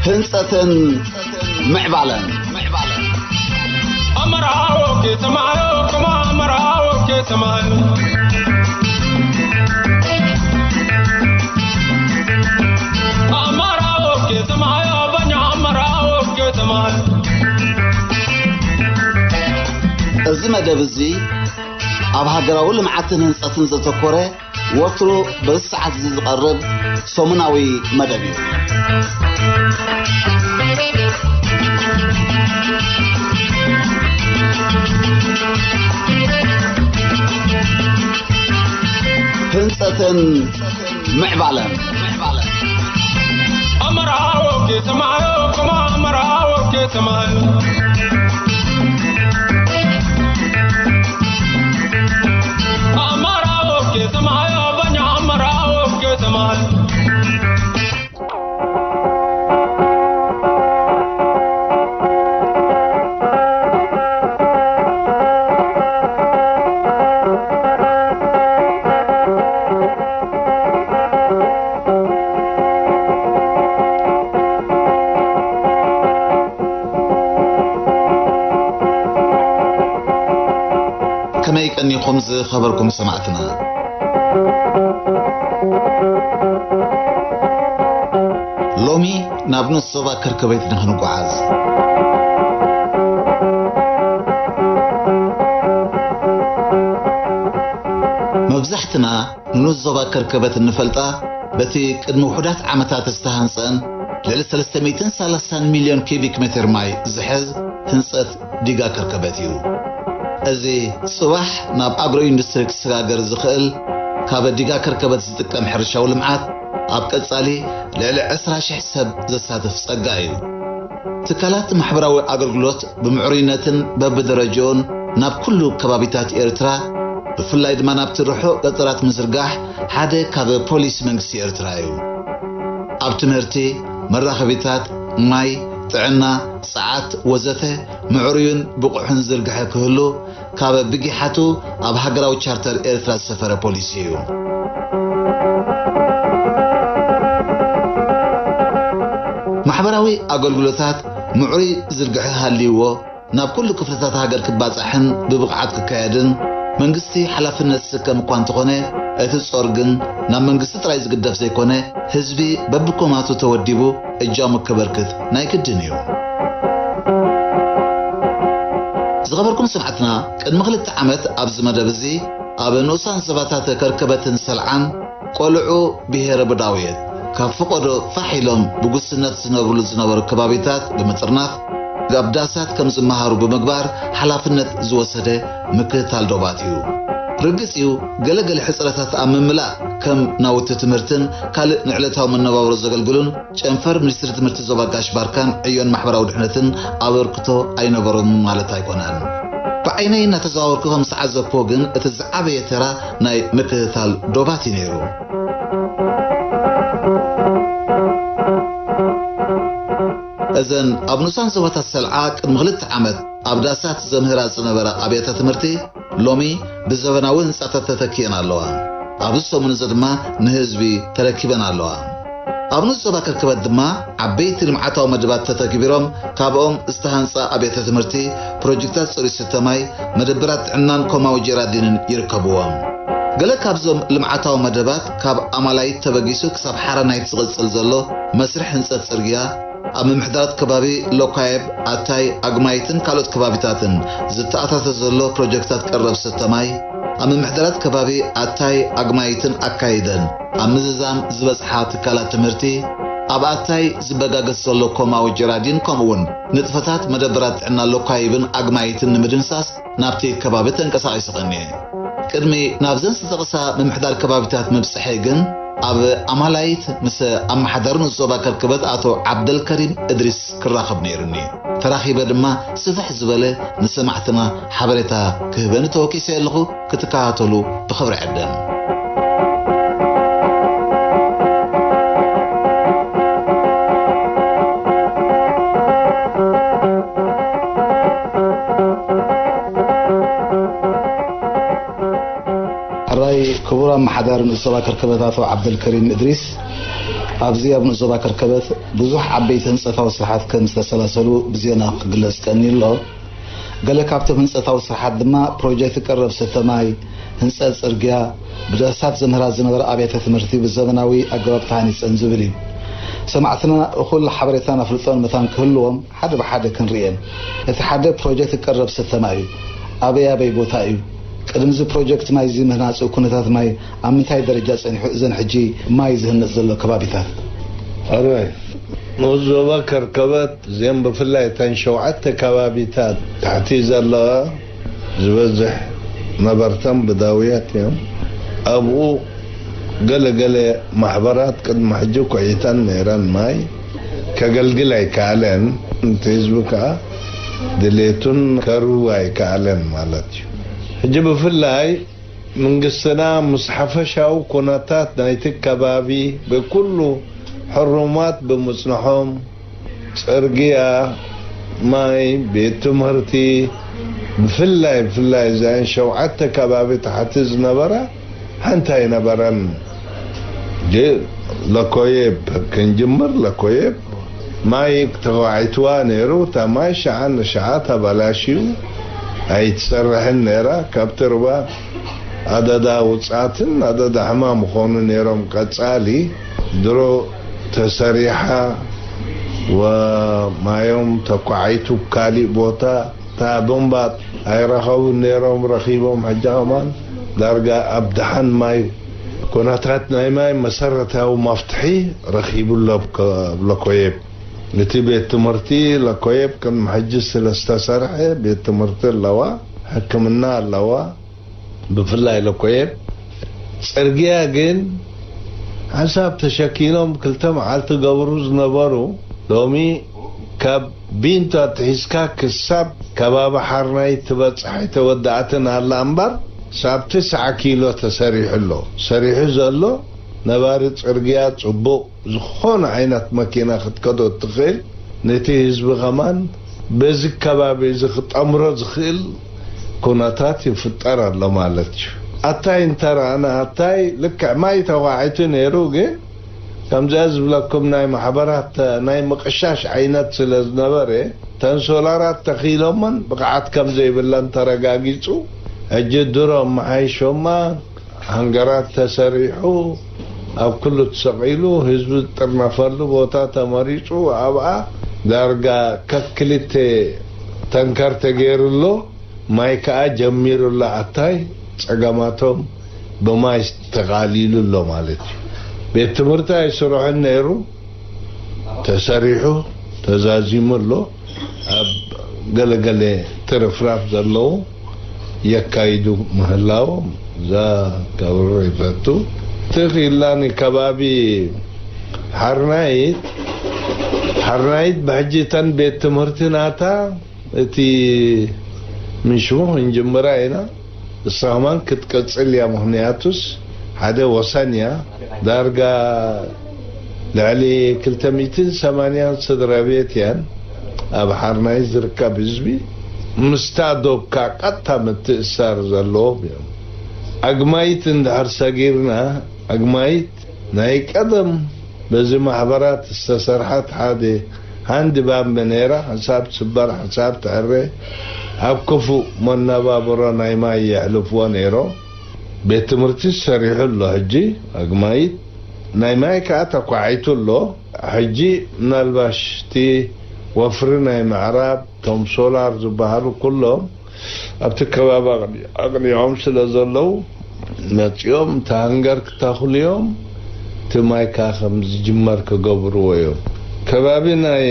ህንጸትን ምዕባለን። ኣመራዎ ከተማዮ፣ ከማ ኣመራዎ ከተማዮ። ኣመራዎ ከተማዮ፣ በኛ ኣመራዎ ከተማዮ። እዚ መደብ እዚ ኣብ ሃገራዊ ልምዓትን ህንጸትን ዘተኮረ፣ ወትሩ በዚ ሰዓት እዚ ዝቐርብ ሰሙናዊ መደብ እዩ። ህንጸትን ምዕባለን። ኣመራዎ ከተማዮ፣ ከማ ኣመራዎ ከተማዮ። ኣመራዎ ከተማዮ፣ በኛ ኣመራዎ ከተማዮ። ከመይ ቀኒኹም ዝኸበርኩም ሰማዕትና? ሎሚ ናብ ንኡስ ዞባ ከርከበት ኢና ክንጓዓዝ። መብዛሕትና ንኡስ ዞባ ከርከበት እንፈልጣ በቲ ቅድሚ ውሑዳት ዓመታት ዝተሃንጸን ልዕሊ ሰለስተ ሚእትን ሰላሳን ሚልዮን ኪቢክ ሜትር ማይ ዝሕዝ ህንጸት ዲጋ ከርከበት እዩ። እዚ ጽባሕ ናብ ኣግሮ ኢንዱስትሪ ክሰጋገር ዝኽእል፣ ካብ ዲጋ ከርከበት ዝጥቀም ሕርሻዊ ልምዓት፣ ኣብ ቀጻሊ ልዕሊ ዕስራ ሽሕ ሰብ ዘሳትፍ ጸጋ እዩ። ትካላት ማሕበራዊ ኣገልግሎት ብምዕሩይነትን በብደረጃኡን ናብ ኩሉ ከባቢታት ኤርትራ፣ ብፍላይ ድማ ናብቲ ርሑቕ ገጠራት ምዝርጋሕ ሓደ ካብ ፖሊሲ መንግስቲ ኤርትራ እዩ። ኣብ ትምህርቲ፣ መራኸቢታት፣ ማይ፣ ጥዕና፣ ጸዓት ወዘተ ምዕሩይን ብቑሕን ዝርግሐ ክህሉ፣ ካብ ብጊሓቱ ኣብ ሃገራዊ ቻርተር ኤርትራ ዝሰፈረ ፖሊሲ እዩ። ማሕበራዊ ኣገልግሎታት ምዕሩይ ዝርግሐ ሃልይዎ፣ ናብ ኩሉ ክፍልታት ሃገር ክባጻሕን ብብቕዓት ክካየድን መንግስቲ ሓላፍነት ዝስከም እኳ እንተኾነ፣ እቲ ጾር ግን ናብ መንግስቲ ጥራይ ዝግደፍ ዘይኮነ፣ ህዝቢ በብኮማቱ ተወዲቡ እጃሙ ከበርክት ናይ ግድን እዩ። ዝኸበርኩም ሰማዕትና፣ ቅድሚ ክልተ ዓመት ኣብዚ መደብ እዚ ኣብ ንኡሳን ዞባታት ከርከበትን ሰልዓን ቆልዑ ብሄረ ቡዳውየት ካብ ፈቐዶ ፋሕ ኢሎም ብጉስነት ዝነብሩሉ ዝነበሩ ከባቢታት ብምጥርናፍ፣ ኣብ ዳሳት ከም ዝመሃሩ ብምግባር ሓላፍነት ዝወሰደ ምክትታል ዶባት እዩ። ርግጽ እዩ፣ ገለ ገለ ሕጽረታት ኣብ ምምላእ ከም ናውቲ ትምህርትን ካልእ ንዕለታዊ መነባብሮ ዘገልግሉን ጨንፈር ሚኒስትሪ ትምህርቲ ዞባ ጋሽ ባርካን ዕዮን ማሕበራዊ ድሕነትን ኣበርክቶ ኣይነበሮምን ማለት ኣይኮነን። ብዓይነይ እናተዘዋወርኩ ከም ዝተዓዘብኩዎ ግን እቲ ዝዓበየ ተራ ናይ ምክትታል ዶባት እዩ ነይሩ። እዘን ኣብ ንኡሳን ዞባታት ሰልዓ ቅድሚ ክልተ ዓመት ኣብ ዳሳት ዘምህራ ዝነበራ ኣብያተ ትምህርቲ ሎሚ ብዘበናዊ ህንጻታት ተተኪኤን ኣለዋ። ኣብዚ ሰሙን እዚ ድማ ንህዝቢ ተረኪበን ኣለዋ። ኣብ ንኡስ ዞባ ከርከበት ድማ ዓበይቲ ልምዓታዊ መደባት ተተግቢሮም፣ ካብኦም ዝተሃንጻ ኣብያተ ትምህርቲ፣ ፕሮጀክታት ጽሩይ ስተ ማይ፣ መደበራት ጥዕናን ኮማዊ ጀራዲንን ይርከብዎም። ገለ ካብዞም ልምዓታዊ መደባት ካብ ኣማላይት ተበጊሱ ክሳብ ሓራናይት ዝቕጽል ዘሎ መስርሕ ህንጸት ጽርግያ፣ ኣብ ምምሕዳራት ከባቢ ሎካየብ፣ ኣታይ፣ ኣግማይትን ካልኦት ከባቢታትን ዝተኣታተ ዘሎ ፕሮጀክታት ቀረብ ሰተ ማይ፣ ኣብ ምምሕዳራት ከባቢ ኣታይ፣ ኣግማይትን ኣካይደን ኣብ ምዝዛም ዝበጽሓ ትካላት ትምህርቲ፣ ኣብ ኣታይ ዝበጋገስ ዘሎ ኮማዊ ጀራዲን፣ ከምኡ'ውን ንጥፈታት መደበራት ጥዕና ሎካይብን ኣግማይትን ንምድምሳስ ናብቲ ከባቢ ተንቀሳቒሱ ቀንየ። ቅድሚ ናብዘን ዝተጠቕሳ ምምሕዳር ከባቢታት ምብጽሐይ ግን፣ ኣብ ኣማላይት ምስ ኣመሓዳሪ ንኡስ ዞባ ከርከበት ኣቶ ዓብደልከሪም እድሪስ ክራኸብ ነይሩኒ። ተራኺበ ድማ ስፍሕ ዝበለ ንሰማዕትና ሓበሬታ ክህበኒ ተወኪሰ ኣለኹ። ክትከታተሉ ብኽብሪ ዕደም። ምምሕዳር ንኡስ ዞባ ከርከበት ኣቶ ዓብደልከሪም እድሪስ፣ ኣብዚ ኣብ ንኡስ ዞባ ከርከበት ብዙሕ ዓበይቲ ህንጸታዊ ስራሓት ከም ዝተሰላሰሉ ብዜና ክግለጽ ቀንዩ ኣሎ። ገለ ካብቶም ህንጸታዊ ስራሓት ድማ ፕሮጀክት ቀረብ ሰተ ማይ፣ ህንጸት ጽርግያ፣ ብዳሳት ዘምህራ ዝነበራ ኣብያተ ትምህርቲ ብዘመናዊ ኣገባብ ተሃኒጸን ዝብል እዩ። ሰማዕትና እኹል ሓበሬታን ኣፍልጦን መታን ክህልዎም ሓደ ብሓደ ክንርእየን። እቲ ሓደ ፕሮጀክት ቀረብ ሰተ ማይ እዩ። ኣበይ ኣበይ ቦታ እዩ? ቅድሚ እዚ ፕሮጀክት ማይ እዚ ምህናጹ ኩነታት ማይ ኣብ ምንታይ ደረጃ ጸኒሑ? እዘን ሕጂ ማይ ዝህነጽ ዘሎ ከባቢታት? ኣርባይ ንኡስ ዞባ ከርከበት እዚኦም ብፍላይ እተን ሸውዓተ ከባቢታት ታሕቲ ዘለዋ ዝበዝሕ ነበርተን ብዳውያት እዮም። ኣብኡ ገለ ገለ ማሕበራት ቅድሚ ሕጂ ኩዒተን ነይረን ማይ ከገልግል ኣይከኣለን። እቲ ህዝቢ ከኣ ድሌቱን ከርው ኣይከኣለን ማለት እዩ። ሕጂ ብፍላይ መንግስትና ምስ ሓፈሻዊ ኩነታት ናይቲ ከባቢ ብኩሉ ሕሩማት ብምጽንሖም፣ ጽርግያ፣ ማይ፣ ቤት ትምህርቲ፣ ብፍላይ ብፍላይ እዘን ሸውዓተ ከባቢ ታሕቲ ዝነበራ ሓንቲ ኣይነበረን። ግ-፣ ለኮየብ ክንጅምር፣ ለኮየብ ማይ ተዋዒትዋ ነይሩ። እታ ማይ ሸዓ ንሸዓ ተበላሽዩ ኣይትሰርሕን ነይራ። ካብቲ ሩባ ኣደዳ ውጻእትን ኣደዳ ሕማም ምኾኑ ነይሮም። ቀጻሊ ድሮ ተሰሪሓ ወማዮም ተኳዓይቱ ካሊእ ቦታ እታ ቦምባ ኣይረኸቡን ነይሮም፣ ረኺቦም። ሕጂ ከማን ዳርጋ ኣብ ደሓን ማይ፣ ኩነታት ናይ ማይ መሰረታዊ መፍትሒ ረኺቡ ኣሎ ኣብ ከ-፣ ኣብ ለኮየብ። እቲ ቤት ትምህርቲ ለኮየብ ቅድሚ ሕጂ ስለ ዝተሰርሐ ቤት ትምህርቲ ኣለዋ፣ ሕክምና ኣለዋ። ብፍላይ ለኮየብ ጽርግያ ግን ሓንሳብ ተሸኪኖም ክልተ መዓልቲ ገብሩ ዝነበሩ፣ ሎሚ ካብ ቢንቶ ኣትሒዝካ ክሳብ ከባቢ ሓርናይ ትበጽሕ ኣይተወድኣትን ኣላ እምበር፣ ሳብ ትስዓ ኪሎ ተሰሪሑ ኣሎ። ሰሪሑ ዘሎ ነባሪ ጽርግያ ጽቡቕ ዝኾነ ዓይነት መኪና ክትከዶ እትኽእል፣ ነቲ ህዝቢ ከማን በዚ ከባቢ እዚ ክጠምሮ ዝኽእል ኩነታት ይፍጠር ኣሎ ማለት እዩ። ኣታይ እንተረኣና፣ ኣታይ ልክዕ ማይ ተዋዒቱ ነይሩ፣ ግን ከምዚኣ ዝብለኩም ናይ ማሕበራት ናይ ምቕሻሽ ዓይነት ስለ ዝነበረ፣ ተን ሶላራት ተኺሎምን ብቕዓት ከም ዘይብለን ተረጋጊጹ፣ ሕጂ ድሮ መሓይሾማ ሃንገራት ተሰሪሑ፣ ኣብ ኩሉ ተሰቒሉ፣ ህዝቢ ዝጥርነፈሉ ቦታ ተመሪጹ፣ ኣብኣ ዳርጋ ከክልተ ተንከር ተገይሩ ኣሎ። ማይ ከኣ ጀሚሩ ኣሎ። ኣታይ ጸገማቶም ብማይ ተቓሊሉ ኣሎ ማለት እዩ። ቤት ትምህርቲ ኣይስርሑን ነይሩ፣ ተሰሪሑ፣ ተዛዚሙ ኣሎ። ኣብ ገለገለ ትርፍራፍ ዘለዉ የካይዱ ምህላዎም እዛ ከብርሮ ይፈቱ። ትኽ ኢላኒ ከባቢ ሓርናይት፣ ሓርናይት ብሕጂ እተን ቤት ትምህርቲ ናታ እቲ ምሽሙ ክንጅምራ ኢና። ንሳ ከማን ክትቅጽል እያ። ምኽንያቱስ ሓደ ወሰን እያ። ዳርጋ ልዕሊ ክልተ ሚእትን ሰማንያን ስድራ ቤት እያን ኣብ ሓርናይ ዝርከብ ህዝቢ። ምስታ ዶብካ ቀጥታ ምትእሳር ዘለዎም እዮም። ኣግማይት እንድሕር ሰጊርና፣ ኣግማይት ናይ ቀደም በዚ ማሕበራት ዝተሰርሐት ሓደ ሃንድ ባምብ ነይራ። ሓንሳብ ትስበር፣ ሓንሳብ ትዕረ። ኣብ ክፉእ መነባብሮ ናይ ማይ የሕልፍዎ ነይሮም። ቤት ትምህርቲ ሰሪሑ ኣሎ ሕጂ ኣግማይት። ናይ ማይ ከኣ ተኳዒቱ ኣሎ። ሕጂ ምናልባሽ እቲ ወፍሪ ናይ ምዕራብ፣ እቶም ሶላር ዝበሃሉ ኩሎም ኣብቲ ከባቢ ኣቕኒ-፣ ኣቕኒዖም ስለ ዘለዉ፣ መጺኦም እቲ ሃንገር ክተኽሉ እዮም። እቲ ማይ ከኣ ከም ዝጅመር ክገብርዎ እዮም። ከባቢ ናይ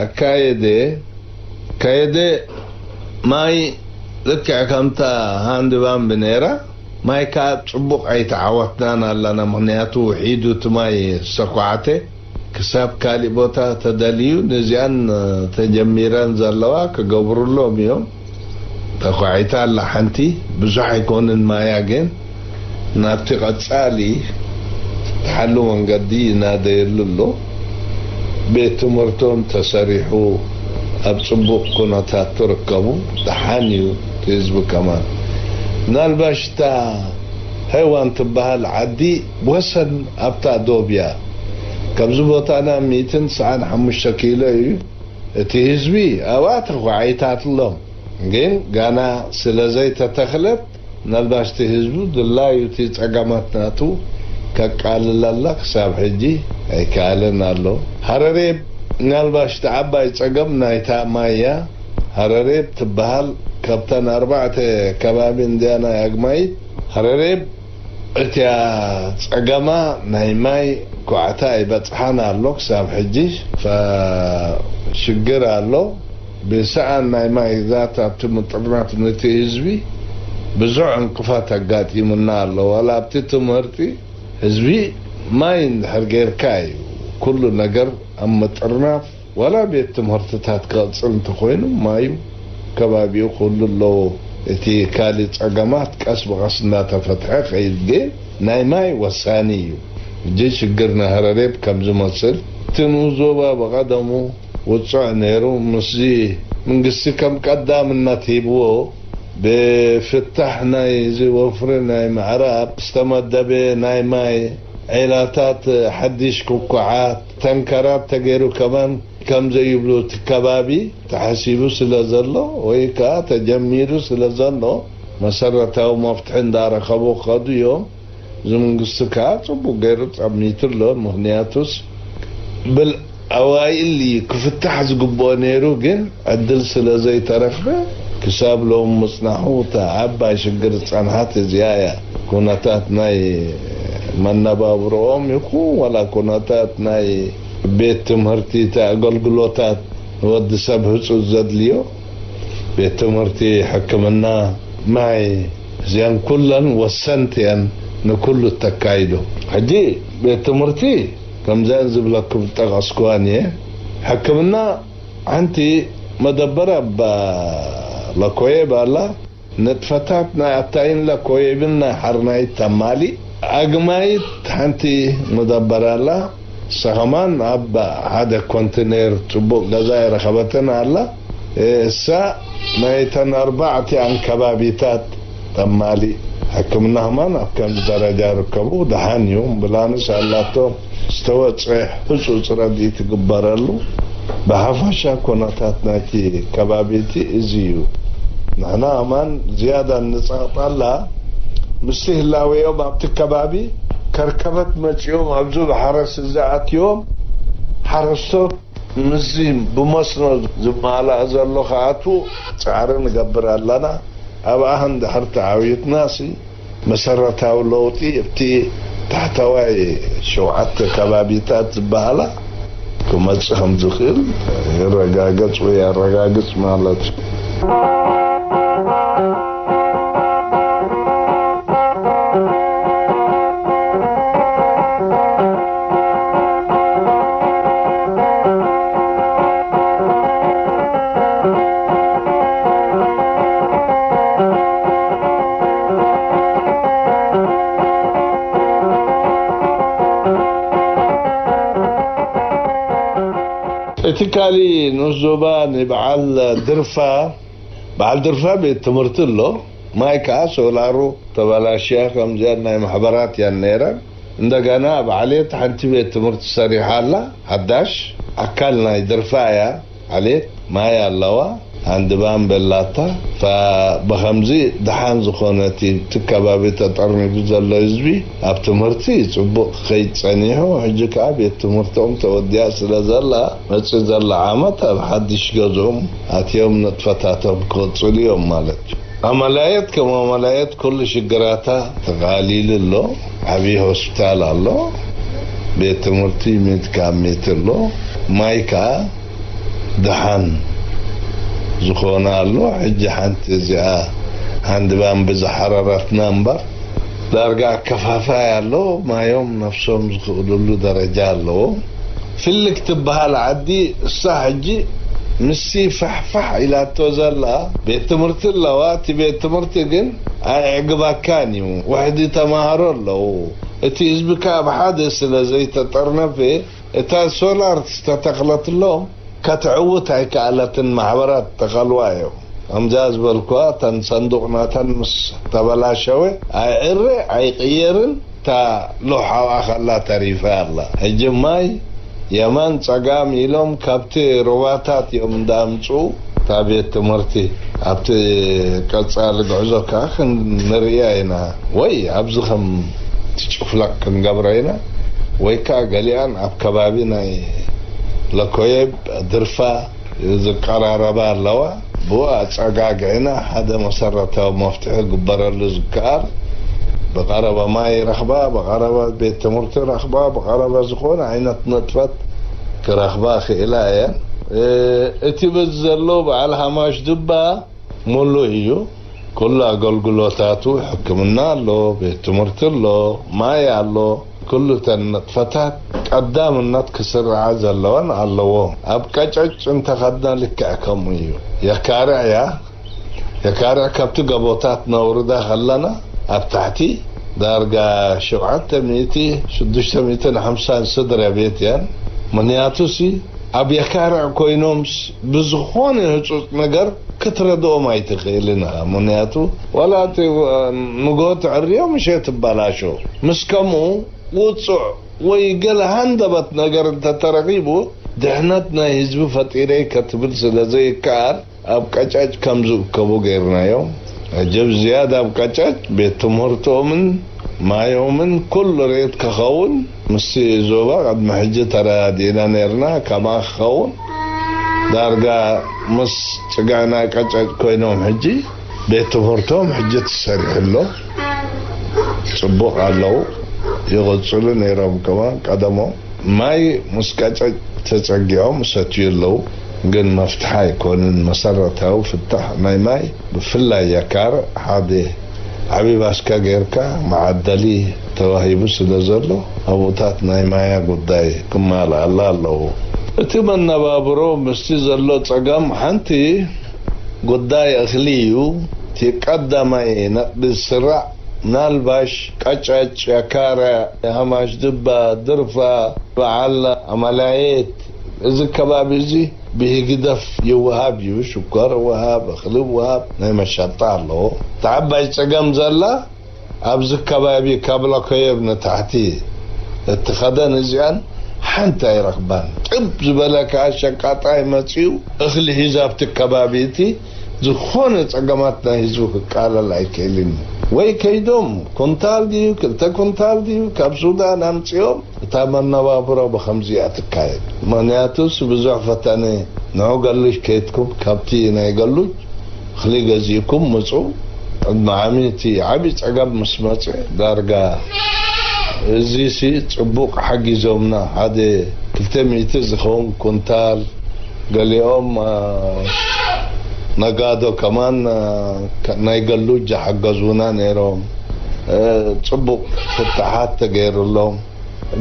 ኣካየደ፣ ኣካየደ ማይ ልክዕ ከምታ ሃንድ ባምብ ነይራ፣ ማይ ከኣ ጽቡቕ ኣይተዓወትናን ኣለና። ምኽንያቱ ውሒዱ እቲ ማይ ዝተኳዕተ ክሳብ ካሊእ ቦታ ተደልዩ፣ ነዚኣን ተጀሚረን ዘለዋ ክገብሩሎም እዮም። ተኳዒታ ኣላ ሓንቲ፣ ብዙሕ ኣይኮንን ማያ፣ ግን ናብቲ ቀጻሊ ትሓሉ መንገዲ ይናደየሉ ኣሎ። ቤት ትምህርቶም ተሰሪሑ ኣብ ጽቡቕ ኩነታት ትርከቡ። ደሓን እዩ እቲ ህዝቢ ከማን። ምናልባሽ እታ ሄዋን ትበሃል ዓዲ ወሰን ኣብታ ዶብ እያ። ካብዚ ቦታና ሚእትን ትስዓን ሓሙሽተ ኪሎ እዩ። እቲ ህዝቢ ኣብኣ ተኳዒታትሎም፣ ግን ጋና ስለ ዘይተተኽለት፣ ምናልባሽ እቲ ህዝቡ ድላዩ እቲ ጸገማት ናቱ ከቃልለላ ክሳብ ሕጂ ኣይከኣለን ኣሎ። ሃረሬብ ምናልባሽ እቲ ዓባይ ጸገም ናይታ ማይ እያ። ሃረሬብ ትበሃል ካብተን ኣርባዕተ ከባቢ እንድያ ናይ ኣግማይት። ሃረሬብ እቲያ ጸገማ ናይ ማይ ኳዕታ ይበጽሓን ኣሎ ክሳብ ሕጂ። ፈ-፣ ሽግር ኣሎ። ብሰኣን ናይ ማይ ዛት ኣብቲ ምጥርናፍ ነቲ ህዝቢ ብዙሕ ዕንቅፋት ኣጋጢሙና ኣሎ። ዋላ ኣብቲ ትምህርቲ ህዝቢ ማይ እንድሕር ጌርካ እዩ ኩሉ ነገር ኣብ ምጥርናፍ። ዋላ ቤት ትምህርትታት ክቕጽል እንተኾይኑ ማዩ ከባቢኡ ኩሉ ኣለዎ። እቲ ካልእ ጸገማት ቀስ ብቐስ እንዳተፈትሐ ኸይድ፣ ግን ናይ ማይ ወሳኒ እዩ። እጂ ሽግር ናይ ሃረሬብ ከም ዝመስል እቲ ንኡስ ዞባ ብቐደሙ ውጹዕ ነይሩ። ምስዚ መንግስቲ ከም ቀዳምነት ሂብዎ ብፍታሕ ናይ እዚ ወፍሪ ናይ ምዕራብ ዝተመደበ ናይ ማይ ዒላታት፣ ሓድሽ ኩኩዓት፣ ተንከራት ተገይሩ ከማን ከም ዘይብሉ እቲ ከባቢ ተሓሲቡ ስለ ዘሎ ወይ ከኣ ተጀሚሩ ስለ ዘሎ መሰረታዊ መፍትሒ እንዳረኸቡ ክኸዱ እዮም። እዚ መንግስቲ ከኣ ጽቡቅ ገይሩ ጸሚቱ ኣሎ። ምኽንያቱስ ብል ኣዋይል እዩ ክፍታሕ ዝግብኦ ነይሩ፣ ግን ዕድል ስለ ዘይተረኽበ ክሳብ ሎም ምጽናሑ እታ ዓባይ ሽግር ዝጸንሓት እዚኣ እያ። ኩነታት ናይ መነባብሮኦም ይኹን ዋላ ኩነታት ናይ ቤት ትምህርቲ፣ እቲ ኣገልግሎታት ንወዲ ሰብ ህጹጽ ዘድልዮ ቤት ትምህርቲ፣ ሕክምና፣ ማይ፣ እዚኣን ኩለን ወሰንቲ እየን ንኩሉ እተካይዶ። ሕጂ ቤት ትምህርቲ ከምዘን ዝብለኩም ዝጠቐስኩዋን እየ። ሕክምና ሓንቲ መደበር ኣብ ለኮየብ ኣላ። ንጥፈታት ናይ ኣታይን ለኮየብን ናይ ሓርናይት ተማሊ። ኣግማይት ሓንቲ መደበር ኣላ። ንሳ ኸማን ኣብ ሓደ ኮንቴነር ጽቡቕ ገዛ የረኸበትን ኣላ። እሳ ናይተን ኣርባዕቲኣን ከባቢታት ተማሊ። ሕክምና ኸማን ኣብ ከምዚ ደረጃ ርከቡ ደሓን እዩ። ኣምቡላንስ ኣላቶ። ዝተወጽአ ህጹጽ ረድኢት ይግበረሉ። ብሓፈሻ ኩነታት ናይቲ ከባቢ እቲ እዚ እዩ። ንሕና ኣማን ዝያዳ እንጸቕጠላ ምስቲ ህላዌኦም ኣብቲ ከባቢ ከርከበት መጺኦም ኣብዚ ብሓረስ እዚ ኣትዮም ሓረስቶት ምስዚ ብመስኖ ዝመልኣ ዘሎ ክኣትዉ ጻዕሪ ንገብር ኣለና። ኣብኣ እንድሕር ተዓዊትናሲ መሰረታዊ ለውጢ ኣብቲ ታሕተዋይ ሸውዓተ ከባቢታት ዝበሃላ ክመጽእ ከም ዝኽእል ይረጋገጽ ወይ የረጋግጽ ማለት እዩ። እቲ ካሊ ንኡስ ዞባ ንበዓል ድርፋ፣ በዓል ድርፋ ቤት ትምህርቲ ኣሎ። ማይ ከኣ ሶላሩ ተበላሽያ፣ ከምዚኣን ናይ ማሕበራት እያን ነይረን። እንደገና ኣብ ዓሌት ሓንቲ ቤት ትምህርቲ ሰሪሓ ኣላ፣ ሓዳሽ ኣካል ናይ ድርፋ እያ። ዓሌት ማይ ኣለዋ፣ ሃንድባን በላታ። ፈ-፣ ብኸምዚ ደሓን ዝኾነ እቲ፣ እቲ ከባቢ ተጠርኒፉ ዘሎ ህዝቢ ኣብ ትምህርቲ ጽቡቕ ክኸይድ ጸኒሑ፣ ሕጂ ከኣ ቤት ትምህርቶም ተወዲኣ ስለ ዘላ፣ መጽእ ዘላ ዓመት ኣብ ሓድሽ ገዝኦም ኣትዮም ንጥፈታቶም ክቕጽሉ እዮም ማለት እዩ። ኣመላየት ከም ኣመላየት ኩሉ ሽግራታ ተቓሊሉ ኣሎ። ዓብዪ ሆስፒታል ኣሎ፣ ቤት ትምህርቲ ሚት ካብ ሚት ኣሎ፣ ማይ ከኣ ደሓን ዝኾነ ኣሎ። ሕጂ ሓንቲ እዚኣ ሃንድባን ብዝሓረረትና እምበር፣ ዳርጋ ኣከፋፋይ ኣሎ። ማዮም ነፍሶም ዝኽእልሉ ደረጃ ኣለዎም። ፍልግ ትበሃል ዓዲ እሳ ሕጂ ምስቲ ፋሕፋሕ ኢላቶ ዘላ ቤት ትምህርቲ ኣለዋ። እቲ ቤት ትምህርቲ ግን ኣየዕግባካን እዩ። ውሕዲ ተማሃሮ ኣለዉ። እቲ ህዝቢ ከኣ ብሓደ ስለ ዘይተጠርነፈ፣ እታ ሶላር ዝተተኽለትሎም ከተዕውት ኣይከኣለትን፣ ማሕበራት ተኸልዋ እዮም። ከምዛ ዝበልኩዋ፣ እተን ሰንዱቕ ናተን ምስ ተበላሸወ፣ ኣይዕረ ኣይቕየርን፣ እታ ሎሕ ኣብኣ ከላ ተሪፋ ኣላ። ሕጂ ማይ የማን ጸጋም ኢሎም ካብቲ ሩባታት እዮም እንዳምጽኡ። እታ ቤት ትምህርቲ ኣብቲ ቀጻሊ ጉዕዞ ከኣ ክንርእያ ኢና። ወይ ኣብዚ ከም ትጭፍለቕ ክንገብራ ኢና፣ ወይ ከኣ ገሊኣን ኣብ ከባቢ ናይ ለኮየብ፣ ድርፋ ዝቀራረባ ኣለዋ። ብኡ ኣጸጋጊዕና ሓደ መሰረታዊ መፍትሒ ክግበረሉ ዝከኣል፣ ብቐረባ ማይ ረኽባ፣ ብቐረባ ቤት ትምህርቲ ረኽባ፣ ብቐረባ ዝኾነ ዓይነት ንጥፈት ክረኽባ ክኢላ እየን። እ፣ እቲ በዚ ዘሎ በዓል ሃማሽ ድባ ሙሉእ እዩ። ኩሉ ኣገልግሎታቱ፣ ሕክምና ኣሎ፣ ቤት ትምህርቲ ኣሎ፣ ማይ ኣሎ። ኩሉ እተን ንጥፈታት ቀዳምነት ክስርዓ ዘለወን ኣለዎ። ኣብ ቀጨጭ እንተኸድና ልክዕ ከምኡ እዩ። የካርዕ እያ። የካርዕ ካብቲ ገቦታት ነውርዳ ከለና ኣብ ታሕቲ ዳርጋ ሸውዓተ ሚእቲ፣ ሽዱሽተ ሚእትን ሓምሳን ስድራ ቤት እየን። ምኽንያቱሲ ኣብ የካርዕ ኮይኖምስ ብዝኾነ ህጹጽ ነገር ክትረድኦም ኣይትኽእልን ኢኻ። ምኽንያቱ ዋላ እቲ ንግሆ ትዕርዮ ምሸት ትበላሾ። ምስ ከምኡ ውጹዕ ወይ ገለ ሃንደበት ነገር እንተተረኺቡ ድሕነት ናይ ህዝቢ ፈጢረ ከትብል ስለ ዘይከኣል ኣብ ቀጨጭ ከም ዝእከቡ ገይርናዮም። ሕጂ ብዝያዳ ኣብ ቀጨጭ ቤት ትምህርቶምን ማዮምን ኩሉ ሬት ክኸውን ምስቲ ዞባ ቅድሚ ሕጂ ተረዳዲእና ነይርና። ከማ ክኸውን ዳርጋ ምስ ጽጋና ቀጨጭ ኮይኖም ሕጂ ቤት ትምህርቶም ሕጂ ተሰሪሑ ኣሎ። ጽቡቕ ኣለዉ። ይቕጽሉ ነይሮም ከማን ቀደሞም። ማይ ምስ ቀጨጭ ተጸጊዖም ይሰትዩ ኣለዉ። ግን መፍትሒ ኣይኮንን። መሰረታዊ ፍታሕ ናይ ማይ ብፍላይ የካርዕ ሓደ ዓቢ ባስካ ጌርካ መዓደሊ ተዋሂቡ ስለ ዘሎ ኣብኡታት ናይ ማያ ጉዳይ ክማልኣላ ኣለዎ። እቲ መነባብሮ ምስቲ ዘሎ ጸገም ሓንቲ ጉዳይ እኽሊ እዩ። እቲ ቀዳማይ ነጥቢ ዝስራዕ ምናልባሽ ቀጨጭ፣ የካርዕ፣ ሃማሽ ድባ፣ ድርፋ፣ በዓል ኣማላየት፣ እዚ ከባቢ እዚ ብህግደፍ ይወሃብ እዩ። ሽኮር ይወሃብ፣ እኽሊ ይወሃብ፣ ናይ መሸጣ ኣለዎ። እቲ ዓባይ ጸገም ዘላ ኣብዚ ከባቢ ካብ ለኮየብ ንታሕቲ እትኸደን እዚኣን ሓንቲ ኣይረኽባን። ጥብ ዝበለ ከኣ ሸቃጣይ መጺኡ እኽሊ ሒዙ ኣብቲ ከባቢ እቲ ዝኾነ ጸገማት ናይ ህዝቢ ክቃለል ኣይክእልን እዩ። ወይ ከይዶም ኩንታል ድዩ ክልተ ኩንታል ድዩ ካብ ሱዳን ኣምጺኦም እታ መነባብሮ ብኸምዚኣ ትካየድ። ምኽንያቱስ ብዙሕ ፈተነ ንዑ ገሉጅ ከይድኩም ካብቲ ናይ ገሉጅ እኽሊ ገዚእኩም ምጹ። ቅድሚ ዓሚ እቲ ዓቢ ጸገም ምስ መጸ ዳርጋ እዚሲ ጽቡቕ ሓጊዞምና። ሓደ ክልተ ሚእቲ ዝኸውን ኩንታል፣ ገሊኦም፣ አ፣ ነጋዶ ከማን፣ አ፣ ከ-፣ ናይ ገሉጅ ሓገዙና ነይሮም። እ፣ ጽቡቕ ፍታሓት ተገይሩሎም።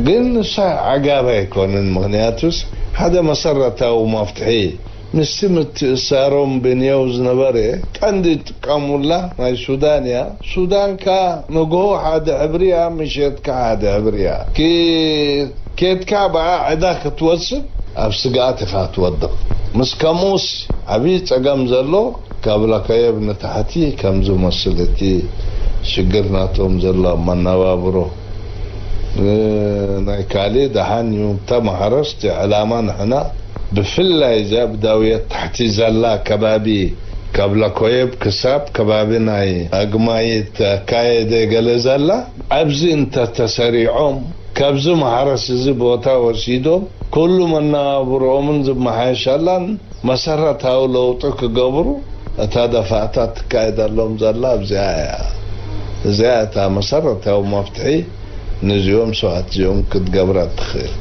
ግን ንሳ ዓጋብ ኣይኮንን። ምኽንያቱስ ሓደ መሰረታዊ መፍትሒ ምስቲ ምትእሳሮም ብንየው ዝነበረ ቀንዲ ዝጥቀሙላ ናይ ሱዳን እያ። ሱዳን ከኣ ንግሆ ሓደ ሕብሪ እያ፣ ምሸት ከኣ ሓደ ሕብሪ እያ። ኪ-፣ ኬድካ ብኣ ዕዳ ክትወስድ ኣብ ስግኣት ኢኻ ትወድቕ። ምስ ከምኡስ ዓብዪ ጸገም ዘሎ ካብ ለከየብ ንታሕቲ ከም ዝመስል እቲ ሽግር ናቶም ዘሎ ኣብ መነባብሮ። እ፣ ናይ ካልእ ደሓን እዩ። እታ ማሕረስ እቲ ዕላማ ንሕና ብፍላይ እዛ ኣብ ዳውየት ታሕቲ ዘላ ከባቢ ካብ ለኮየብ ክሳብ ከባቢ ናይ ኣግማይት ኣካየደ ገለ ዘላ ኣብዚ እንተተሰሪዖም ካብዚ ማሕረስ እዚ ቦታ ወሲዶም ኩሉ መነባብሮኦምን ዝመሓየሸላን መሰረታዊ ለውጢ ክገብሩ እታ ደፋእታ ትካየደሎም ዘላ ኣብዚኣ እያ። እዚኣ እታ መሰረታዊ መፍትሒ ንዚኦም ሰዋት እዚኦም ክትገብራ ትኽእል።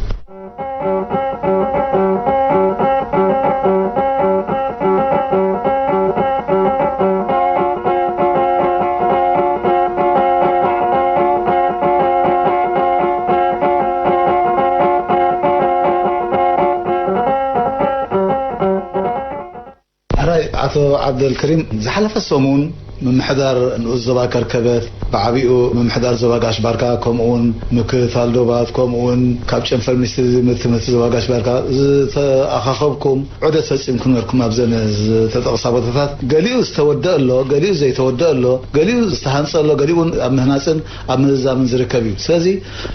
ሕራይ ኣቶ ዓብደልከሪም፣ ዝሓለፈ ሰሙን ምምሕዳር ንኡስ ዞባ ከርከበት፣ ብዓቢኡ ምምሕዳር ዞባ ጋሽ ባርካ፣ ከምኡውን ምክትታል ዶባት፣ ከምኡውን ካብ ጨንፈር ሚኒስትሪ ትምህርቲ ዞባ ጋሽ ባርካ ዝተኣኻኸብኩም ዑደት ፈጺምኩም ነርኩም። ኣብዘን ዝተጠቕሳ ቦታታት ገሊኡ ዝተወደአ ኣሎ፣ ገሊኡ ዘይተወደአ ኣሎ፣ ገሊኡ ዝተሃንጸ ኣሎ፣ ገሊኡ እውን ኣብ ምህናጽን ኣብ ምዝዛምን ዝርከብ እዩ። ስለዚ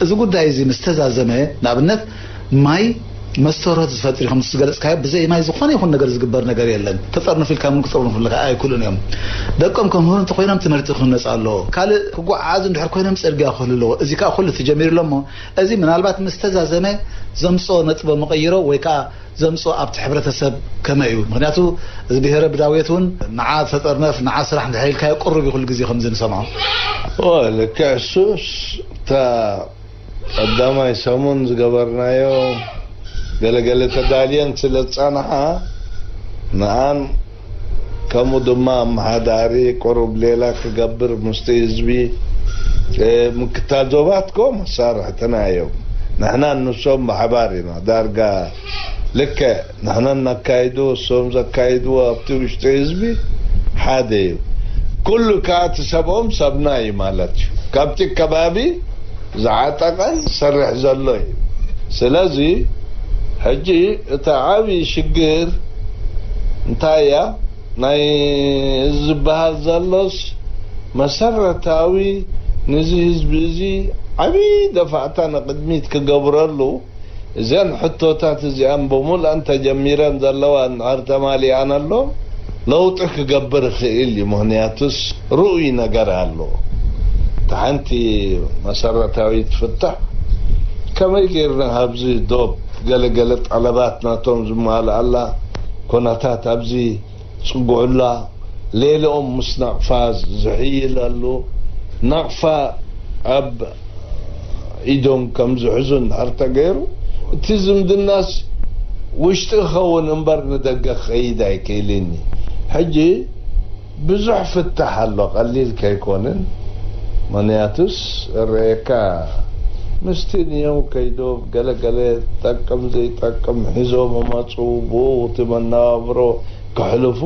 እዚ ጉዳይ እዚ ምስ ተዛዘመ፣ ንኣብነት ማይ መስተርሆት ዝፈጥር ኢኹም ምስ ዝገለጽካዮ፣ ብዘይ ማይ ዝኾነ ይኹን ነገር ዝግበር ነገር የለን። ተጠርንፍ ኢልካ እውን ክጥርንፉልካ ኣይክእሉን እዮም። ደቆም ከምህሩ እንተኾይኖም ትምህርቲ ክህነጽ ኣለዎ። ካልእ ክጓዓዓዙ እንድሕር ኮይኖም ጽርግያ ክህሉ ኣለዎ። እዚ ከኣ ኩሉ ተጀሚሩ ኣሎ እሞ፣ እዚ ምናልባት ምስ ተዛዘመ ዘምጽኦ ነጥበ መቐይሮ ወይ ከኣ ዘምጽኦ ኣብቲ ሕብረተሰብ ከመይ እዩ? ምኽንያቱ እዚ ብሄረ ብዳውየት እውን ንዓ ተጠርነፍ፣ ንዓ ስራሕ እንድሕር ኢልካዮ ቅሩብ እዩ ኩሉ ግዜ ከምዚ ንሰምዖ። ኦ፣ ልክዕ እሱስ እታ ቀዳማይ ሰሙን ዝገበርናዮ ገለገለ ተዳልየን ስለ ዝጸንሓ፣ ንኣን ከምኡ ድማ ኣመሓዳሪ ቁሩብ ሌላ ክገብር ምስቲ ህዝቢ፣ እ፣ ምክታል ዞባት ኮ መሳርሕትና እዮም። ንሕናን ንሶም ብሓባር ኢና። ዳርጋ ልክዕ ንሕና እናካይዱ እሶም ዘካይድዎ ኣብቲ ውሽጢ ህዝቢ ሓደ እዩ። ኩሉ ከኣ እቲ ሰብኦም ሰብና እዩ ማለት እዩ። ካብቲ ከባቢ ዝዓጠቐን ዝሰርሕ ዘሎ እዩ። ስለዚ ሕጂ እቲ ዓብዪ ሽግር እንታይ እያ? ናይ እዚ ዝበሃል ዘሎስ መሰረታዊ ነዚ ህዝቢ እዚ ዓብዪ ደፋዕታ ንቕድሚት ክገብረሉ እዘን ሕቶታት እዚኣን ብምሉኣን ተጀሚረን ዘለዋ እንድሕር ተማሊኣን ኣሎ፣ ለውጢ ክገብር ይኽእል እዩ። ምኽንያቱስ ርኡይ ነገር ኣሎ። እታ ሓንቲ መሰረታዊት ፍታሕ ከመይ ጌርና ኣብዚ ዶብ ገለገለ ጠለባት ናቶም ዝማልኣላ ኩነታት ኣብዚ ጽጉዕላ ሌልኦም ምስ ናቕፋ ዝሕይለሉ፣ ናቕፋ ኣብ ኢዶም ከም ዝሕዙ እንድሕር ተገይሩ፣ እቲ ዝምድናስ ውሽጢ ክኸውን እምበር ንደገ ክኸይድ ኣይክእልን እዩ። ሕጂ ብዙሕ ፍታሕ ኣሎ፣ ቀሊል ከይኮንን። ምኽንያቱስ እረየካ ምስቲ ንዮም ከይዶም ገለገለ ጠቅም ዘይጠቅም ሒዞም መፁ፣ ብኡ እቲ መነባብሮ ከሕልፉ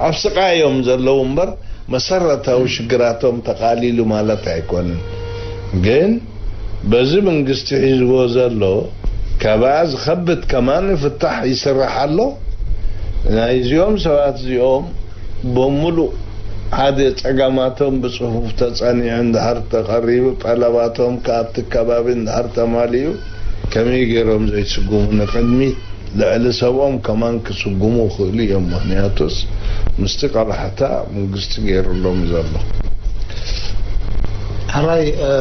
ኣብ ስቃይ እዮም ዘለዉ እምበር መሰረታዊ ሽግራቶም ተቃሊሉ ማለት ኣይኮንን። ግን በዚ መንግስቲ ሒዝዎ ዘሎ ካብኣ ዝኸብድ ከማን ፍታሕ ይስራሕ ኣሎ። ናይዚኦም ሰባት እዚኦም ብምሉእ ሓደ ጸገማቶም ብጽፉፍ ተጸኒዑ እንድሕር ተቐሪቡ፣ ጠለባቶም ከኣ ኣብቲ ከባቢ እንድሕር ተማሊኡ፣ ከመይ ገይሮም ዘይስጉሙ? ንቕድሚት ልዕሊ ሰብኦም ከማን ክስጉሙ ይኽእሉ እዮም። ምኽንያቱስ ምስቲ ቀላሕታ መንግስቲ ገይሩሎም ዘሎ። ሕራይ፣ እ፣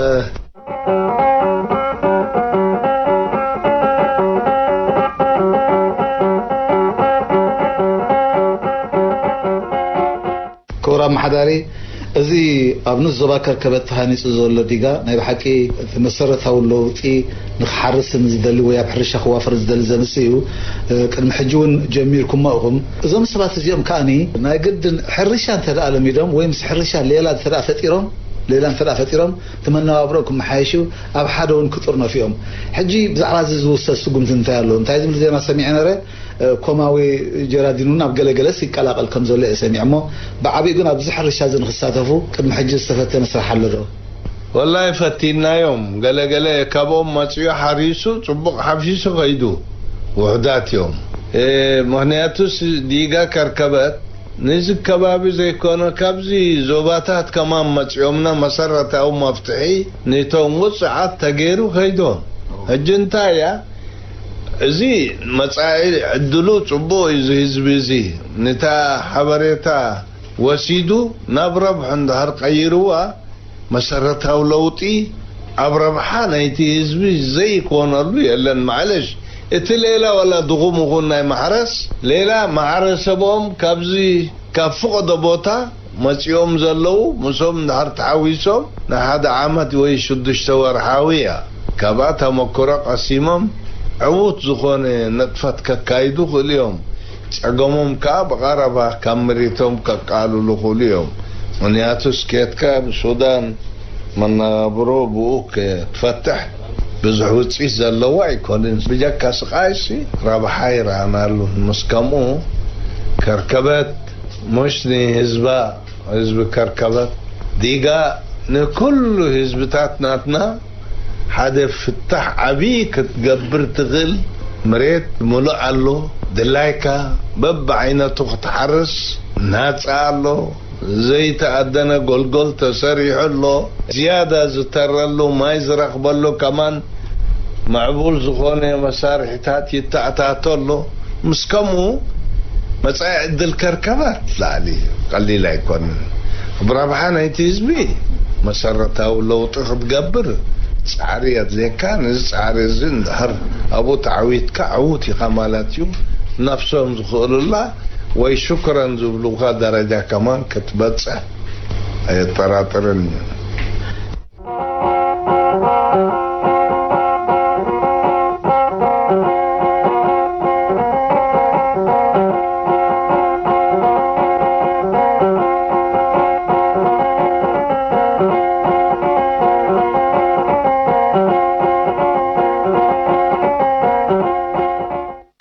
ክቡር ኣመሓዳሪ፣ እዚ ኣብ ንኡስ ዞባ ከርከበት ተሃኒጹ ዘሎ ዲጋ ናይ ብሓቂ እቲ መሰረታዊ ለውጢ ንኽሓርስን ዝደሊ ወይ ኣብ ሕርሻ ክዋፈር ዝደሊ ዘምጽእ እዩ። እ፣ ቅድሚ ሕጂ እውን ጀሚርኩሞ ኢኹም። እዞም ሰባት እዚኦም ከኣኒ ናይ ግድን ሕርሻ እንተ ደኣ ለሚዶም ወይ ምስ ሕርሻ ሌላ እንተ ደኣ ፈጢሮም፣ ሌላ እንተ ደኣ ፈጢሮም፣ እቲ መነባብሮኦም ክመሓየሽ እዩ፣ ኣብ ሓደ እውን ክጥርነፉ እዮም። ሕጂ ብዛዕባ እዚ ዝውሰድ ስጉምቲ እንታይ ኣሎ? እንታይ ዝብል ዜና ሰሚዐ ነረ? እ፣ ኮማዊ ጀራዲን እውን ኣብ ገለገለስ ይቀላቐል ከም ዘሎ እየ ሰሚዐ እሞ፣ ብዓቢኡ ግን ኣብዚ ሕርሻ እዚ ንክሳተፉ ቅድሚ ሕጂ ዝተፈተነ ስራሕ ኣሎ ዶ? ወላሂ ፈቲናዮም። ገለገለ ካብኦም መጺኡ ሓሪሱ ጽቡቕ ሓፊሱ ከይዱ። ውሑዳት እዮም። እ፣ ምኽንያቱስ ዲጋ ከርከበት ነዚ ከባቢ ዘይኮነ፣ ካብዚ ዞባታት ከማን መጺኦምና መሰረታዊ መፍትሒ ነቶም ውጽዓት ተገይሩ ከይዶም። ሕጂ እንታይ እያ? እዚ መጻኢ ዕድሉ ጽቡቕ እዩ። እዚ ህዝቢ እዚ ነታ ሓበሬታ ወሲዱ ናብ ረብሑ እንድሕር ቀይርዋ፣ መሰረታዊ ለውጢ ኣብ ረብሓ ናይቲ ህዝቢ ዘይኮነሉ የለን። ማዕለሽ፣ እቲ ሌላ ዋላ ድኹም ይኹን ናይ ማሕረስ፣ ሌላ ማሕረሰቦም ካብዚ ካብ ፍቐዶ ቦታ መጺኦም ዘለዉ፣ ምስኦም እንድሕር ተሓዊሶም ንሓደ ዓመት ወይ ሽዱሽተ ወርሓዊ እያ። ካብኣ ተመክሮ ቀሲሞም ዕዉት ዝኾነ ንጥፈት ከካይዱ ይኽእሉ እዮም። ጸገሞም ከኣ ብቐረባ ካብ መሬቶም ከቃልሉ ይኽእሉ እዮም። ምኽንያቱስ ኬድካ ብሱዳን መነባብሮ ብኡ ክትፈትሕ ብዙሕ ውጽኢት ዘለዎ ኣይኮንን። ብጀካ ስቓይሲ ረብሓ ኣይረኣናሉን። ምስ ከምኡ ከርከበት ሙሽ ንህዝባ ህዝቢ ከርከበት ዲጋ ንኩሉ ህዝብታት ናትና ሓደ ፍታሕ ዓቢ ክትገብር ትኽእል። መሬት ምሉእ ኣሎ፣ ድላይካ በብዓይነቱ ክትሓርስ ናጻ ኣሎ። ዘይተኣደነ ጎልጎል ተሰሪሑ ኣሎ። ዝያዳ ዝተረሉ ማይ ዝረኽበሉ ከማን ምዕቡል ዝኾነ መሳርሒታት ይተኣታቶ ኣሎ። ምስ ከምኡ መጻኢ ዕድል ከርከባት ላዕሊ ቀሊል ኣይኮንን። ብረብሓ ናይቲ ህዝቢ መሰረታዊ ለውጢ ክትገብር ጻዕሪ የድልየካ። ነዚ ጻዕሪ እዚ እንድሕር ኣብኡ ተዓዊትካ ዕዉት ኢኻ ማለት እዩ። ነፍሶም ዝኽእሉላ ወይ ሽክረን ዝብሉኻ ደረጃ ከማን ክትበጽሕ ኣየጠራጥርን እዩ።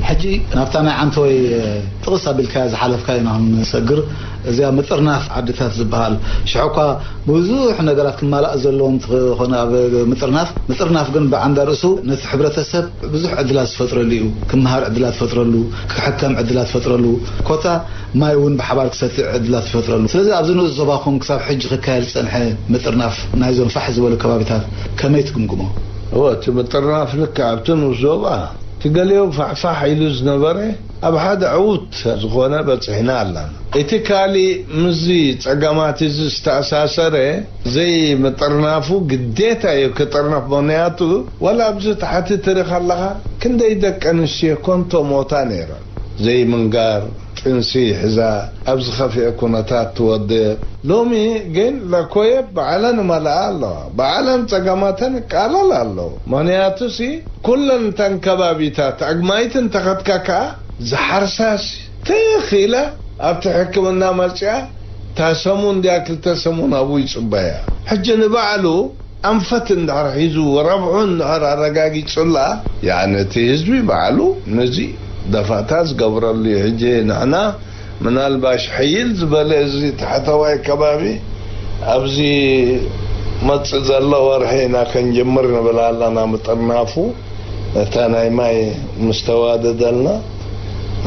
ሕጂ ናብታ ናይ ዓንተወይ ጥቕስ ኣቢልካያ ዝሓለፍካ ኢና ክንሰግር። እዚኣ ምጥርናፍ ዓድታት ዝበሃል ሽሕ እኳ ብዙሕ ነገራት ክማላእ ዘለዎም እንተኾነ ኣብ ምጥርናፍ፣ ምጥርናፍ ግን ብዓንዳ ርእሱ ነቲ ሕብረተሰብ ብዙሕ ዕድላት ዝፈጥረሉ እዩ። ክመሃር ዕድላት ዝፈጥረሉ፣ ክሕከም ዕድላት ዝፈጥረሉ፣ ኮታ ማይ እውን ብሓባር ክሰቲ ዕድላት ዝፈጥረሉ። ስለዚ ኣብዚ ንኡስ ዞባኹም ክሳብ ሕጂ ክካየድ ዝጸንሐ ምጥርናፍ ናይዞም ፋሕ ዝበሉ ከባቢታት ከመይ ትግምግሞ? እወ፣ እቲ ምጥርናፍ ልክዕ ኣብቲ ንኡስ ዞባ እቲ ገሊኡ ፋሕፋሕ ኢሉ ዝነበረ ኣብ ሓደ ዕዉት ዝኾነ በጺሕና ኣላና። እቲ ካሊእ ምስዚ ጸገማት እዚ ዝተኣሳሰረ ዘይምጥርናፉ ግዴታ እዩ ክጥርነፍ። ምኽንያቱ ወላ ኣብዚ ታሕቲ ትርኢ ከለኻ ክንደይ ደቂ ኣንስትዮ ኮንቶ ሞታ ነይረን። ዘይምንጋር፣ ጥንሲ ሒዛ ኣብ ዝኸፍኤ ኩነታት ትወድቕ። ሎሚ ግን ለኮየብ ባዕለን ይመልኣ ኣለዋ። ባዕለን ጸገማተን ይቃለላ ኣለዉ። ምኽንያቱሲ ኩለን እተን ከባቢታት ኣግማይት እንተኸድካ ከኣ ዝሓርሳሲ ትኽ ኢላ ኣብቲ ሕክምና መጺኣ እታ ሰሙን ድያ ክልተ ሰሙን ኣብኡ ይጽበያ። ሕጂ ንባዕሉ ኣንፈት እንድሕር ሒዙ ረብሑ እንድሕር ኣረጋጊጹላ ያነ እቲ ህዝቢ ባዕሉ ነዚ ደፋእታ ዝገብረሉ እዩ። ሕጂ ንሕና ምናልባሽ ሕይል ዝበለ እዚ ታሕተዋይ ከባቢ ኣብዚ መጽእ ዘሎ ወርሒ ኢና ከንጅምር ንብል ኣለና ምጥርናፉ። እታ ናይ ማይ ምስ ተዋደደልና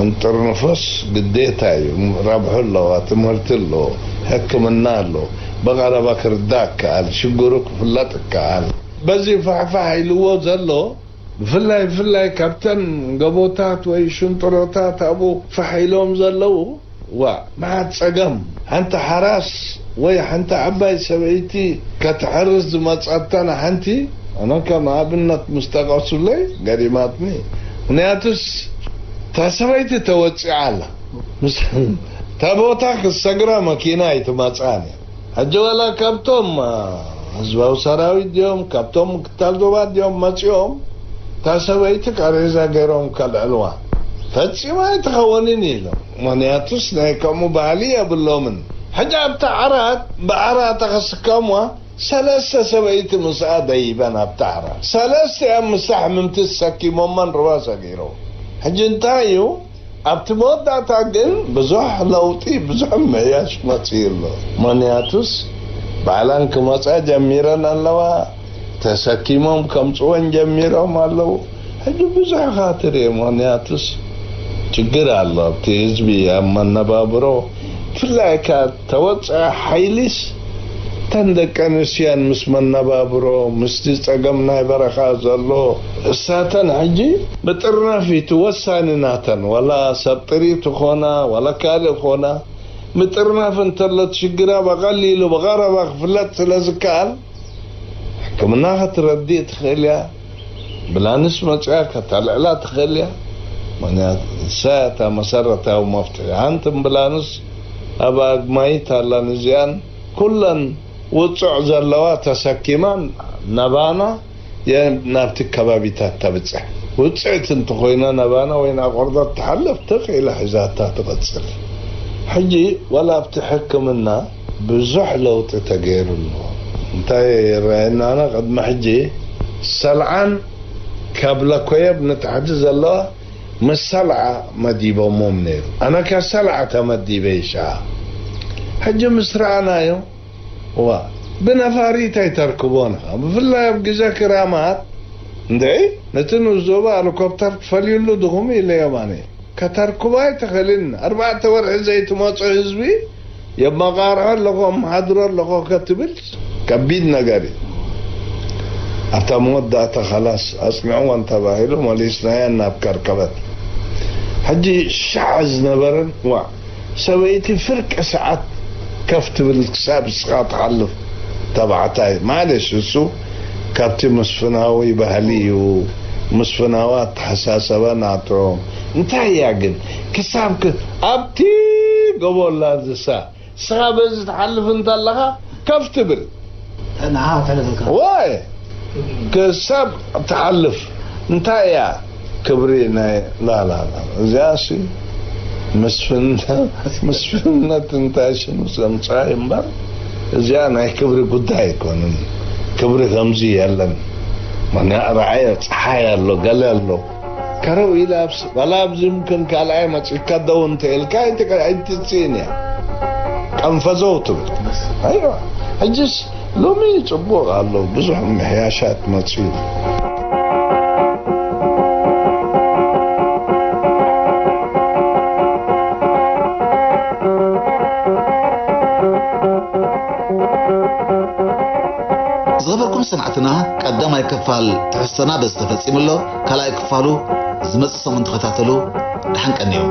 እንጥርንፎስ ግዴታ እዩ። ረብሑ ኣለዋ፣ ትምህርቲ ኣለዎ፣ ሕክምና ኣለዎ። ብቐረባ ክርዳእ ይከኣል፣ ሽግሩ ክፍለጥ ይከኣል። በዚ ፋሕፋሕ ኢልዎ ዘሎ ብፍላይ ብፍላይ ካብተን ገቦታት ወይ ሽንጥሮታት ኣብኡ ፋሕ ኢሎም ዘለዉ ዋ መዓት ጸገም። ሓንቲ ሓራስ ወይ ሓንቲ ዓባይ ሰበይቲ ከተሕርስ ዝመጸተና ሓንቲ ኣነ ከም ኣብነት ምስ ጠቐሱለይ ገሪማትኒ። ምኽንያቱስ እታ ሰበይቲ ተወጺዓ ኣላ። ምስ እታ ቦታ ክትሰግራ መኪና ኣይትመጽኣን እያ። ሕጂ ዋላ ካብቶም ህዝባዊ ሰራዊት ድዮም ካብቶም ክታል ዶባት ድዮም መጺኦም እታ ሰበይቲ ቃሬዛ ገይሮም ከልዕልዋ ፈጺማ ኣይትኸውንን ኢሎም። ምኽንያቱስ ናይ ከምኡ ባህሊ የብሎምን። ሕጂ ኣብቲ ዓራት ብዓራታ ክስከምዋ ሰለስተ ሰበይቲ ምስኣ ደይበን ኣብቲ ዓራት ሰለስቲኣን ምስታ ሕምምቲ ተሰኪሞመን ሩባ ሰጊሮም። ሕጂ እንታይ እዩ ኣብቲ መወዳእታ ግን ብዙሕ ለውጢ ብዙሕ ምሕያሽ መፅኡ ኣሎ። ምኽንያቱስ ባዕላን ክመፃ ጀሚረን ኣለዋ፣ ተሰኪሞም ከምፅወን ጀሚሮም ኣለዉ። ሕጂ ብዙሕ ኢኻ ትርኢ። ምኽንያቱስ ችግር ኣሎ ኣብቲ ህዝቢ ኣብ መነባብሮ ብፍላይ ከኣ ተወፀ ሓይሊስ እተን ደቂ ኣንስትዮን ምስ መነባብሮ ምስቲ ፀገም ናይ በረኻ ዘሎ እሳተን ሕጂ ምጥርናፊ እቲ ወሳኒ ናተን ዋላ ሰብ ጥሪት ኾና ዋላ ካልእ ኾና ምጥርናፍ እንተሎ እቲ ሽግራ ብቐሊሉ ብቐረባ ክፍለጥ ስለ ዝከኣል ሕክምና ክትረድእ ትኽእል እያ። ብላንስ መፅያ ከተልዕላ ትኽእል እያ። ምክንያቱ ንሳ እያ እታ መሰረታዊ መፍትሒ። ሓንቲ ብላንስ ኣብ ኣግማይት ኣላ ንዚኣን ኩለን ውፁዕ ዘለዋ ተሰኪማን ናባና ናብቲ ከባቢታት ተብፅሕ። ውፅዕቲ እንተኮይና ናባና ወይ ንኣቆርደት ትሓልፍ ትኽ ኢላ ሒዛታ ትቐፅል። ሕጂ ዋላ ኣብቲ ሕክምና ብዙሕ ለውጢ ተገይሩ ኣሎ። እንታይ ይረኣየና ኣነ ቅድሚ ሕጂ ሰልዓን ካብ ለኮየብ ንታሕቲ ዘለዋ ምስ ሰልዓ መዲቦሞም ነይሩ። ኣነ ካብ ሰልዓ ተመዲበ ይሻ ሕጂ ምስ ረኣናዮ፣ ዋ፣ ብነፋሪት ኣይተርክቦን ኢኻ። ብፍላይ ኣብ ግዜ ክራማት፣ እንዴ፣ ነቲ ንኡስ ዞባ ሄሊኮፕተር ክፈልዩሉ ድኹም ኢለዮም ኣነ። ከተርክቦ ኣይትኽእልን። ኣርባዕተ ወርሒ ዘይትመጾ ህዝቢ የመቓርዖ ኣለኹ፣ ኣመሓድሮ ኣለኹ ከትብል ከቢድ ነገር እዩ። ኣብታ መወዳእታ ኸላስ ኣጽንዕወን ተባሂሉ መሊስናየን ናብ ከርከበት። ሕጂ ሻዕ ዝነበረን፣ ዋ፣ ሰበይቲ ፍርቂ ሰዓት ከፍ ትብል ክሳብ ንስኻ ትሓልፍ። ተባዕታይ ማለሽ እሱ ካብቲ መስፍናዊ ባህሊ እዩ፣ መስፍናዊ ኣተሓሳሰባ ናቶም። እንታይ እያ ግን ክሳብ ክ-፣ ኣብቲ ጎቦ ኣላ እንስሳ፣ ንስኻ በዚ ትሓልፍ እንተለኻ ከፍ ትብል። ንዓ ተሕልፈልካ። ዋይ፣ ክሳብ ትሓልፍ እንታይ እያ ክብሪ ናይ ላላላ? እዚኣሲ ምስፍና-፣ ምስፍነት እንታይ ሽም ዘምጽኣ እምበር፣ እዚኣ ናይ ክብሪ ጉዳይ ኣይኮንን። ክብሪ ከምዚ የለን። ማንያ ረዓየ፣ ጸሓይ ኣሎ፣ ገለ ኣሎ። ከረው ኢለ ኣብስ-፣ ዋላ ኣብዚ ምክን ካልኣይ መጺእካ ደው እንተ ኢልካ ኣይትቀ-፣ ኣይትጽእን እያ። ቀንፈዘው ትብል። ኣይዋ፣ ሕጅስ ሎሚ ጽቡቕ ኣሎ፣ ብዙሕ ምሕያሻት መጺኡ። ዝኸበርኩም ሰማዕትና፣ ቀዳማይ ክፋል ትሕዝቶና በዚ ተፈጺሙ ኣሎ። ካልኣይ ክፋሉ ዝመጽእ ሰሙን ተኸታተሉ። ደሓን ቀንዩ።